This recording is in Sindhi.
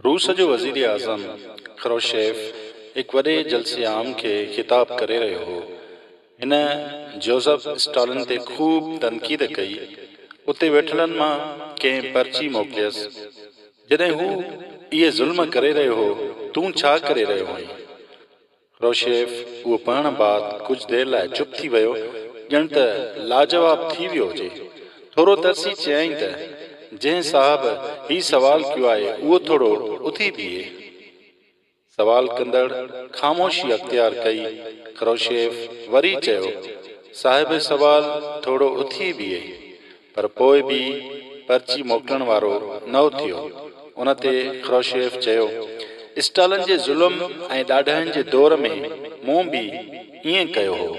روس جو وزيراعظم خروشيف هڪ وڏي جلسي عام کي خطاب ڪري رهيو هو. هن جوزف اسٽالن تي خوب تنقيد ڪئي. اتي ويٺلن مان ڪنهن پرچي موڪليس. جڏهن هو اهي ظلم ڪري رهيو هو، تون ڇا ڪري رهيو هئين؟ خروشيف اهو پڙهڻ بعد ڪجهه دير لاء چپ ٿي ويو، ڄڻ ته لاجواب ٿي ويو هجي. ٿورو ترسي چيائين ته، جنهن صاحب هي سوال ڪيو آهي اهو ٿورو اٿي بيهي. سوال ڪندڙ خاموشي اختيار ڪئي. خروشيف وري چيو، صاحب سوال ٿورو اٿي بيهي. پر پوء به پرچي موڪلڻ وارو نه اٿيو. ان تي خروشيف چيو، اسٽالن جي ظلم ۽ ڏاڍاين جي دور ۾ مون به ائين ڪيو هو.